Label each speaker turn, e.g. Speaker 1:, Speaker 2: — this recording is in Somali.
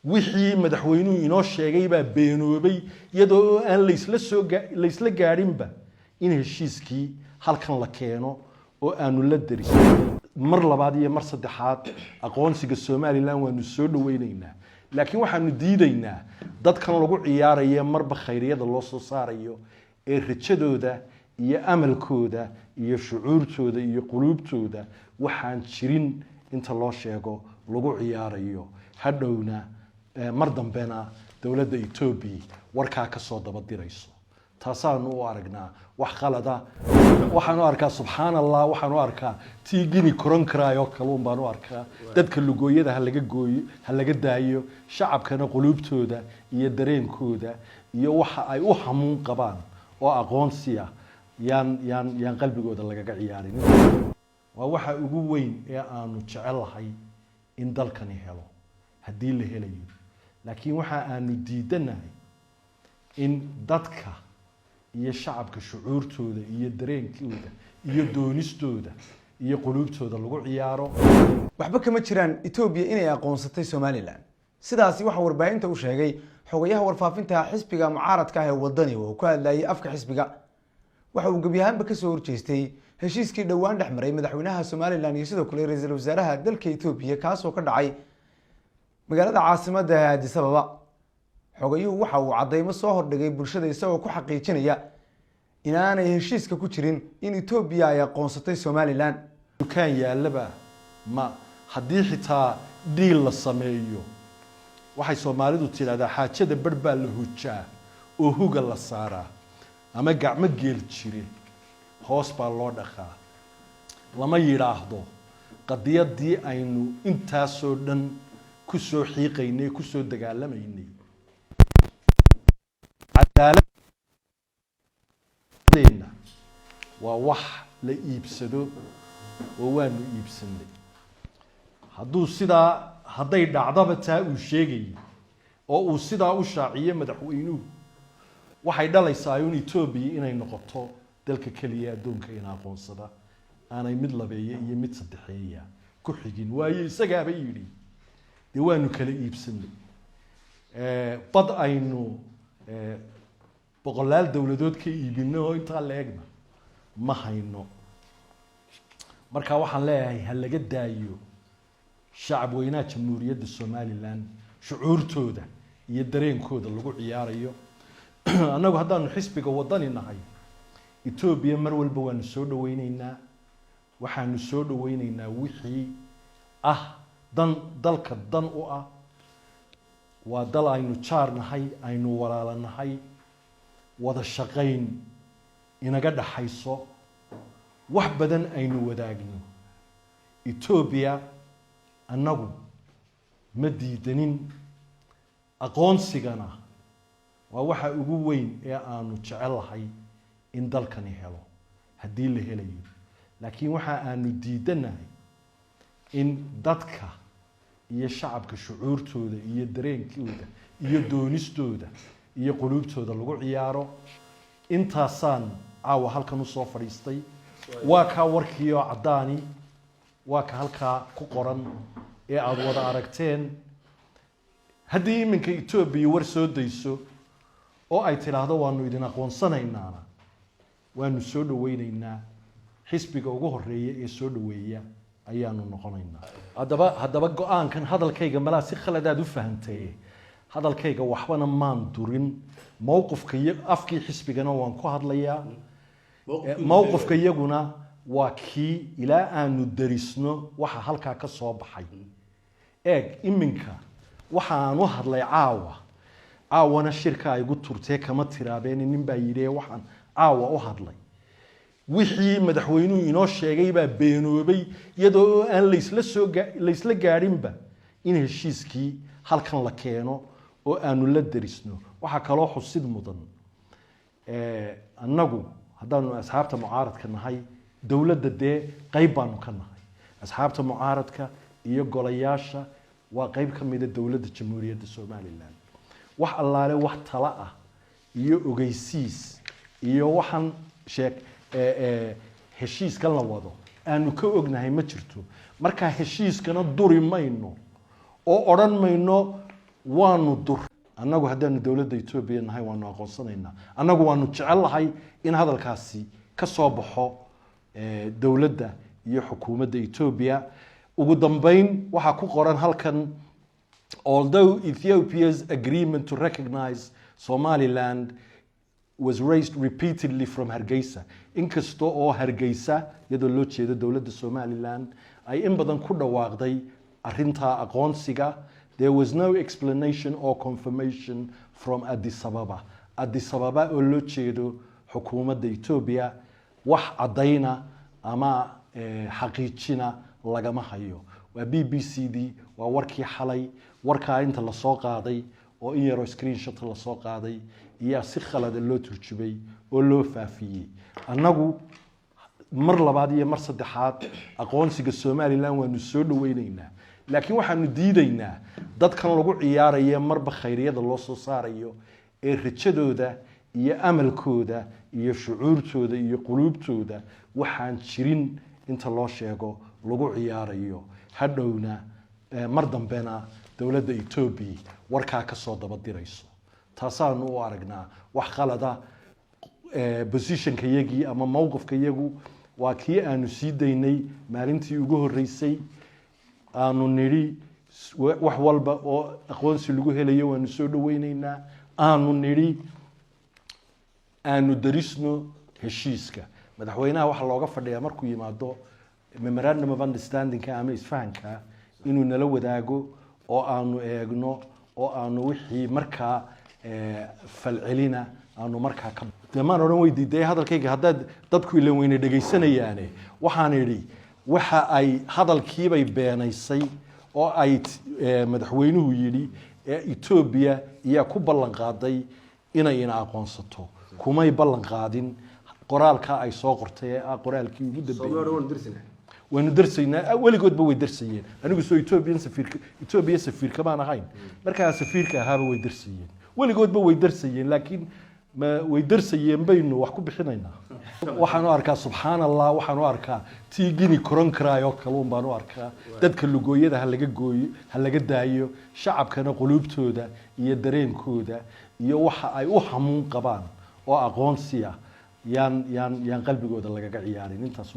Speaker 1: Wixii madaxweynuhu inoo sheegay baa beenoobay, iyadoo aan laysla gaadhinba in heshiiskii halkan la keeno oo aanu la derisno mar labaad iyo mar saddexaad. Aqoonsiga Somaliland waanu soo dhaweyneynaa, laakiin waxaanu diidaynaa dadkan lagu ciyaarayo, marba khayriyada loo soo saarayo, ee rajadooda iyo amalkooda iyo shucuurtooda iyo quluubtooda waxaan jirin inta loo sheego lagu ciyaarayo. Hadhowna mar dambena dowladda Etoobiya warkaa ka soo daba dirayso. Taasaanu u aragnaa wax khalada. Waxaan u arkaa, subxaan Allah, waxaan u arkaa tii Guinea Conakry oo kale un baan u arkaa. Dadka lugooyada ha laga gooyo, ha laga daayo. Shacabkana quluubtooda iyo dareenkooda iyo waxa ay u hamuun qabaan oo aqoonsiya yaan qalbigooda lagaga ciyaarin. Waa waxa ugu weyn ee aanu jecelahay in dalkani helo haddii la helayo, laakiin waxa aanu diidanahay in dadka iyo shacabka shucuurtooda iyo dareenkooda iyo doonistooda iyo quluubtooda lagu ciyaaro.
Speaker 2: Waxba kama jiraan Etoobiya inay aqoonsatay Somaliland. Sidaasi waxaa warbaahinta u sheegay xogayaha warfaafinta xisbiga mucaaradka ah ee Wadani oo ku hadlayay afka xisbiga. Waxa uu gebi ahaanba kasoo horjeestay heshiiskii dhowaan dhex maray madaxweynaha Somaliland iyo sidoo kale ra-iisul wasaaraha dalka Etoobiya, kaasoo ka dhacay magaalada caasimadda ee Addis Ababa. Xogayuhu waxa uu caddaymo soo hordhigay bulshada, isagoo ku xaqiijinaya inaanay heshiiska ku jirin in Etoobiya ay aqoonsatay Somaliland.
Speaker 1: Dukaan yaallaba ma haddii xitaa deal la sameeyo, waxay Soomaalidu tidhahdaa xaajada barh baa la hujaa oo huga la saaraa, ama gacmo geel jire hoos baa loo dhaqaa. Lama yidhaahdo qadiyadii aynu intaasoo dhan kusoo xiiqaynay, kusoo dagaalamaynay, cadaaladeenna waa wax la iibsado oo waanu iibsanay. Hadduu sidaa, hadday dhacdaba taa uu sheegayay oo uu sidaa u shaaciyo madaxweynuhu, waxay dhalaysaa in Etoobiya inay noqoto dalka keliya adduunka ina aqoonsada, aanay mid labeeye iyo mid saddexeeya ku xigin. Waayo, isagaaba yidhi dee waanu kala iibsanay bad aynu boqolaal dowladood ka iibino oo intaa la egna ma hayno. Marka waxaan leeyahay, ha laga daayo shacab weynaha Jamhuuriyadda Somaliland shucuurtooda iyo dareenkooda lagu ciyaarayo. Annagu haddaanu xisbiga Wadani nahay, Etoobiya mar walba waanu soo dhaweyneynaa. Waxaanu soo dhaweyneynaa wixii ah dan dalka dan u ah. Waa dal aynu jaar nahay, aynu walaala nahay, wada shaqayn inaga dhaxayso, wax badan aynu wadaagno. Etoobiya annagu ma diidanin. Aqoonsigana waa waxa ugu weyn ee aanu jecelahay in dalkani helo haddii la helayo, laakiin waxa aanu diidanahay in dadka iyo shacabka shucuurtooda iyo dareenkooda iyo doonistooda iyo quluubtooda lagu ciyaaro. Intaasaan caawa halkan usoo fadhiistay. Waa kaa warkiioo caddaani, waa ka halkaa ku qoran ee aada wada aragteen. Haddii iminka Etoobiya war soo dayso oo ay tidhaahdo waanu idin aqoonsanaynaana, waanu soo dhaweyneynaa. Xisbiga ugu horeeya ee soo dhaweeya ayaanu noqonaynaa. Haddaba go-aankan, hadalkayga malaa si khaladaad u fahantay. Hadalkayga waxbana maan durin, mowqifka iyo afkii xisbigana waan ku hadlayaa. Mowqifka iyaguna waa kii ilaa aanu darisno waxa halkaa ka soo baxay. Eeg, iminka waxaan u hadlay caawa, caawana shirka igu turtee kama tiraabeen. Nin baa yidhi waxaan caawa u hadlay, wixii madaxweynuhu inoo sheegay baa beenoobay, iyadoo aan laysla gaadhinba in heshiiskii halkan la keeno oo aanu la derisno. Waxaa kaloo xusid mudan, annagu haddaanu asxaabta mucaaradka nahay, dowladda dee qayb baanu ka nahay. Asxaabta mucaaradka iyo golayaasha waa qayb ka mida dowladda Jamhuuriyadda Somaliland. Wax allaale wax tala ah iyo ogeysiis iyo waxaan sheeg heshiiskan la wado aanu ka ognahay ma jirto. Marka heshiiskana duri mayno oo odhan mayno. Waanu dur annagu haddaanu dowladda Etoobiya nahay waanu aqoonsanaynaa. Annagu waanu jecellahay in hadalkaasi ka soo baxo dowladda iyo xukuumadda Etoobiya. Ugu dambeyn waxaa ku qoran halkan: "Although Ethiopia's agreement to recognize Somaliland was raised repeatedly from Hargeysa," inkasta oo Hargeysa, iyadoo loo jeedo dowladda Somaliland, ay in badan ku dhawaaqday arrintaa aqoonsiga, "there was no explanation or confirmation from Addis Ababa." Addis Ababa oo loo jeedo xukuumadda Etoobiya, wax caddayna ama xaqiijina lagama hayo. Waa BBC d, waa warkii xalay. Warkaa inta lasoo qaaday oo in yaroo screenshot lasoo qaaday iyaa si khalada loo turjubay oo loo faafiyey. Annagu mar labaad iyo mar saddexaad aqoonsiga Somaliland waanu soo dhaweyneynaa, laakiin waxaanu diidaynaa dadkan lagu ciyaarayo, marba khayriyada loo soo saarayo, ee rajadooda iyo amalkooda iyo shucuurtooda iyo quluubtooda waxaan jirin inta loo sheego lagu ciyaarayo. Hadhowna mar dambena dowladda Etoobiya warkaa kasoo daba dirayso. Taasaanu u aragnaa wax khalada. Positionka yagii ama mowqifka yagu waa kii aanu sii daynay maalintii ugu horreysay, aanu nidhi wax walba oo aqoonsi lagu helayo waanu soo dhaweyneynaa. Aanu nidhi aanu darisno heshiiska. Madaxweynaha waxaa looga fadhiyaa markuu yimaado memorandum of understandingka ama isfahanka inuu nala wadaago oo aanu eegno oo aanu wixii markaa falcelina aanu markaa ka dee maan odhan way diiday hadalkayga. Haddaad dadku ilan weyne dhegaysanayaane, waxaan idhi waxa ay hadalkiibay beenaysay oo ay madaxweynuhu yidhi ee Etoobiya iyaa ku ballan qaaday inay ina aqoonsato. Kumay ballan qaadin qoraalka ay soo qortay ee ah qoraalkii ugu dambeeyey. Waynu darsaynaa, weligoodba way darsayeen. Anigu soo Ethiopian safiirka, Ethiopia safiirka baan ahayn markaa, safiirka ahaaba way darsayeen, weligoodba way darsayeen, laakiin ma way darsayeen baynu wax ku bixinaynaa? Waxaan u arkaa, subxaan Allah, waxaan u arkaa tii Guinea Conakry oo kale un baan u arkaa. Dadka lugooyada ha laga gooyo, ha laga daayo. Shacabkana quluubtooda iyo dareenkooda iyo waxa ay u hamuun qabaan oo aqoonsiya yaan qalbigooda lagaga ciyaarin intaas.